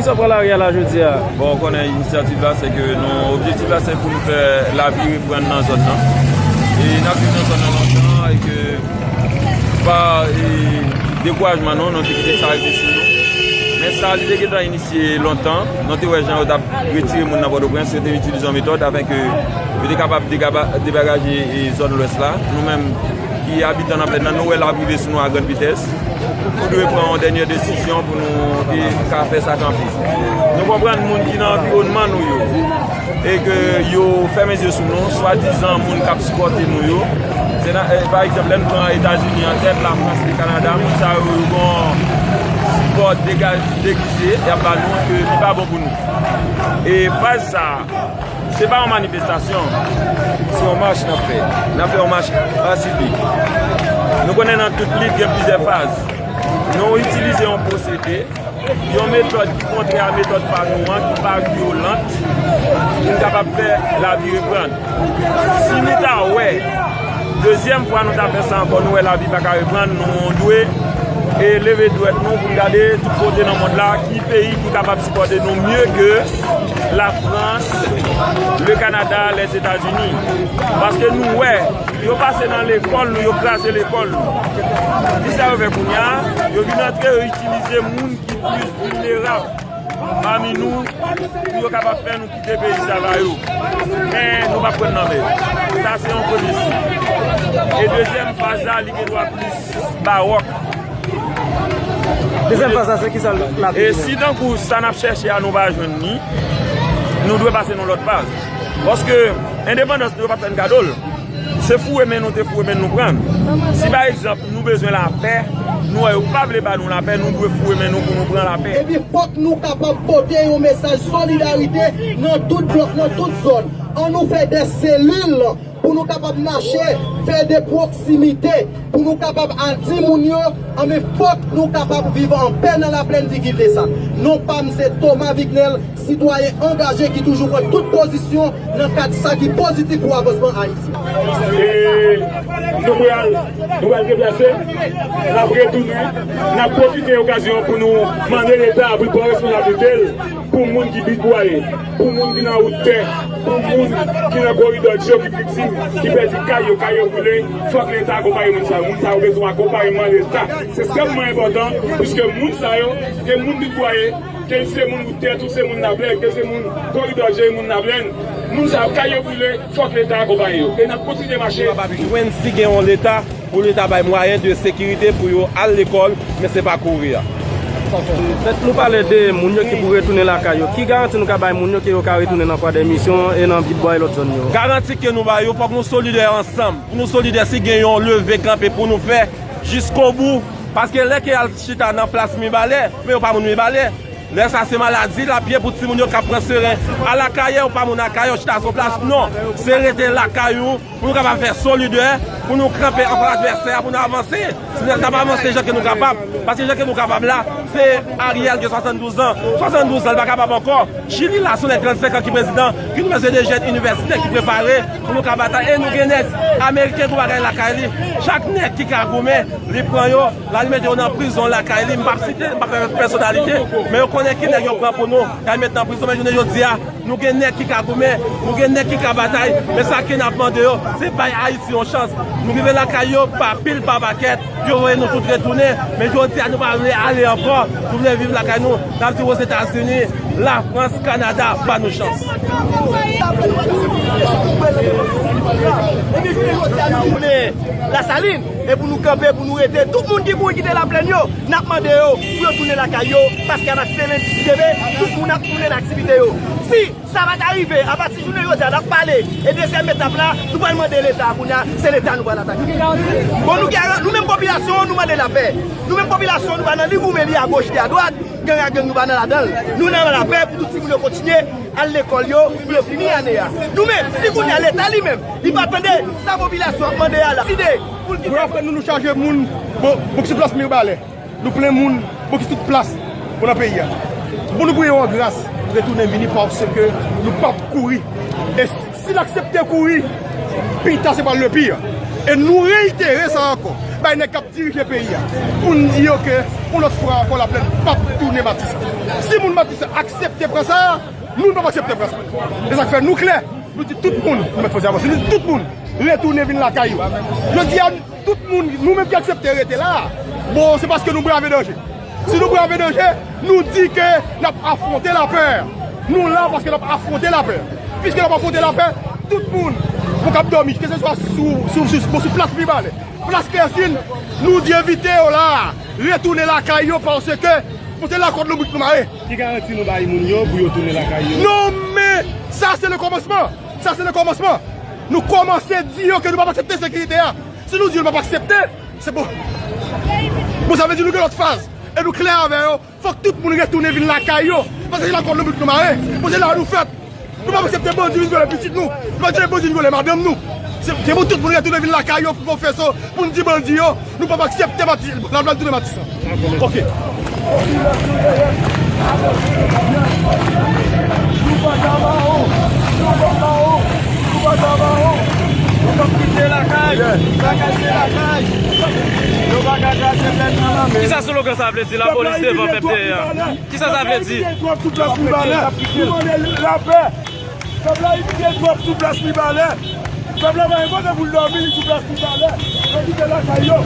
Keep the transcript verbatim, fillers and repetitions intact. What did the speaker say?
Sa pran lari a la jodi a? Bon, ou konnen inisyativ la, se ke nou, objektif la, se pou nou fè lavi reprann nan zòn nan. E n ap viv nan zòn nan lontan, e ke pa e, dekourajman, non, nou te kite sa rive sou nou. Men sa, li te gentan inisye lontan. Nou te wè jan yo t ap retire moun nan Pòtoprens, yo te itilize yon metòd afin ke yo te kapab degaba-, debagaje e, zòn lwès la. Nou menm, ki abitan nan plèn nan, nou wè l ap rive sou nou a grann vitès. Nou dwe pran yon dènye desizyon pou nou te ka fè sa kanpe. Nou konprann moun ki nan anviwònman nou yo e ke yo fèmen zye sou nou, swadizan moun k ap sipòte nou yo. Se nan, e, pa egzanp, lè n pran Etazini an tèt, Lafrans, le Kanada, moun sa yo, yo gen yon sipò dega-, degize y ap ba nou ke li pa bon pou nou. E faz sa a, se pa yon manifestasyon, se yon mach n ap fè. N ap fè yon mach pasifik. Nou konnen nan tout lit gen plizyè faz. Nou itilize yon pwosede, yon metòd ki kontrè a metòd pa nou an, ki pa vyolan, pou n kapab fè lavi reprann. Si nou ta wè, dezyèm fwa nou ta fè sa ankò, nou wè lavi pa ka reprann, nou dwe e leve dwèt nou pou n gade tout kote nan mond la ki peyi ki kapab sipòte nou mye ke Lafrans, le Kanada, Lèzetazini. Paske nou wè, yo pase nan lekòl nou, yo kraze lekòl nou. Kisa yo fè kounye a? Yo vin antre, yo itilize moun ki plis vilnerab pami nou pou yo kapab fè nou kite peyi sa ba yo. Men nou p ap pran nan men. Sa se yon premye siy. E dezyèm faz la, li gen dwa plis bawòk. Dezyèm faz la, se kisa l ap vin? E si tankou sa n ap chèche a nou pa jwenn li, nou dwe pase nan lòt faz. Paske endepandans nou yo pa fè n kado l. Se foure men nou te foure men nou pran. Si pa egzanp nou bezwen lapè, nou wè yo pa vle ba nou lapè, nou dwe foure men nou pou nou pran lapè. Epi fòk nou kapab pote yon mesaj solidarite nan tout blòk, nan tout zòn. Ann nou fè de selil pou nou kapab mache, fè de pwoksimite, pou nou kapab al di moun yo, anben fòk nou kapab viv anpè nan laplèn di Vil de Sa. Non pa m se Thomas Vignel, sitwayen angaje ki toujou pran tout pozisyon nan kad sa ki pozitif pou avansman Ayiti. E nou pral, nou pral deplase, n ap retounen, n ap pwofite okazyon pou nou mande Leta pou l pran responsablite l pou moun ki bit bwaye, pou moun ki nan wout tè, pou moun ki nan koridò dyo ki viktim, ki pèdi kay yo, kay yo boule, fòk Leta akonpaye moun sa yo. Moun sa yo bezwen akonpayman Leta. Se ekstrèmman enpòtan, piske moun sa yo, ke moun bit bwaye, ke se moun wout tè, tout se moun Laplèn, ke se moun koridò dyo, moun Laplèn. Moun sa yo, kay yo boule, fòk Leta akonpaye yo. E n ap kontinye mache. Nou pa p ap jwenn si gen yon Leta, pou Leta bay mwayen de sekirite pou yo al lekòl, men se pa kouri a. Mèt, nou pale de moun yo ki pou retounen lakay yo. Ki garanti nou ka bay moun yo ke yo ka retounen nan Kwadèmisyon e nan Bit Bwaye lòt zòn yo? Garanti ke nou ba yo, fòk nou solidè ansanm. Pou nou solidè, si gen yon leve kanpe pou nou fè jiskobou. Paske lè ke y al chita nan plas Mibalè, men yo pa moun Mibalè. Lè sa se maladi l ap ye pou timoun yo k ap pran seren. Al Akayè, ou pa moun Akayè, ou chita sou plas. Non, se rete lakay ou pou nou kapab fè solidè, pou nou kanpe anfas advèsè a, pou nou avanse. Si n ap avanse jan ke nou kapab, paske jan ke nou kapab la, se Ariel gen swasanndouz an. Swasanndouz an, li pa kapab ankò. Chili la, se yon nèg trannsenk an ki prezidan, ki nou bezwen de jèn inivèsitè ki prepare pou nou ka batay. E nou gen nèg ameriken tou bagay lakay li. Chak nèg ki ka goumen, li pran yo, la li mete yo nan prizon lakay li. M p ap site, m p ap fè pèsonalite, men yo konnen ki nèg yo pran pou nou, y al met nan prizon. Men jounen jodi a, nou gen nèg ki ka goumen, nou gen nèg ki ka batay. Men sa ke n ap mande yo, se bay Ayiti yon chans. Nou rive lakay yo pa pil, pa pakèt, yo voye nou tout retounen. Men jodi a, nou pa vle ale ankò, nou vle viv lakay nou. N ap di Ozetazini, Lafrans, Kanada, ba nou chans. Tounen Lasalin, e pou nou kanpe, pou nou rete. Tout moun ki mouri kite Laplèn yo, n ap mande yo pou yo tounen lakay yo, paske apati de lendi, si Dye vle, tout moun ap tounen nan aktivite yo. Si sa pa ta rive, apati jounen jodi a, n ap pale, e dezyèm etap la, nou pral mande Leta kounye a, se Leta nou pral atake. Bon, nou gen, nou menm popilasyon, nou mande lapè. Nou menm popilasyon, nou pa nan li goumen, li agoch, li adwat. Gang ak gang, nou pa nan ladan l. Nou nan lapè pou tout timoun yo kontinye al lekòl yo, pou yo fini ane a. Nou menm, si kounye a Leta li menm, li pa tande sa popilasyon ap mande a la, deside pou l kite. Pou apre nou, nou chaje moun, bon, bouk sou plas Mibalè. Nou plen moun, bouk sou tout plas pou nan peyi a. Pou nou priye w an gras, retounen vini paske nou p ap kouri. E si n aksepte kouri, pita se pral le pire. E nou reitere sa ankò. bay nèg k ap dirije peyi a, pou n di yo ke yon lòt fwa ankò Laplèn p ap tounen Matisan. Si moun Matisan aksepte pran sa, nou, nou p ap aksepte pran sa. Se sa k fè nou klè, nou di tout moun, nou mèt fòse avanse, nou di tout moun retounen vin lakay yo. Jodi a, tout moun, nou menm ki aksepte rete la, bon, se paske nou brave danje. Si nou brave danje, nou di ke n ap afwonte lapè. Nou la paske n ap afwonte lapè. Piske n ap afwonte lapè, tout moun, moun k ap dòmi, keseswa sou, sou, sou, sou plas Mibalè, plas Klèsin, nou di envite yo la, retounen lakay yo, paske, bon, se lakòd lonbrik nou mare. Ki garanti nou bay moun yo pou yo tounen lakay yo? Non, men sa se le kòmansman. Sa se le kòmansman. Nou kòmanse di yo ke nou p ap aksepte sekirite a. Si nou di yo nou p ap aksepte, se bon. Bon, sa vle di nou gen lòt faz. E nou klè avè yo. Fòk tout moun retounen vin lakay yo. Paske se lakòd lonbrik nou mare. Bon, se la nou fèt. Nou p ap aksepte bandi vin vyole pitit nou. Nou p ap aksepte bandi vin vyole madanm nou. Se, se pou tout moun retounen vin lakay yo, pou fè so, pou n di bandi yo, nou p ap aksepte Mati-, Laplèn tounen Matisan. Ok. Kisa slogan sa vle di, lapolis devan, pèp dèyè? Kisa sa vle di? Pèp la imilye twòp sou plas Mibalè. Nou mande lapè. Pèp la imilye twòp sou plas Mibalè. Pèp la pa gen kote pou l dòmi, li sou plas Mibalè. Yo kite lakay yo.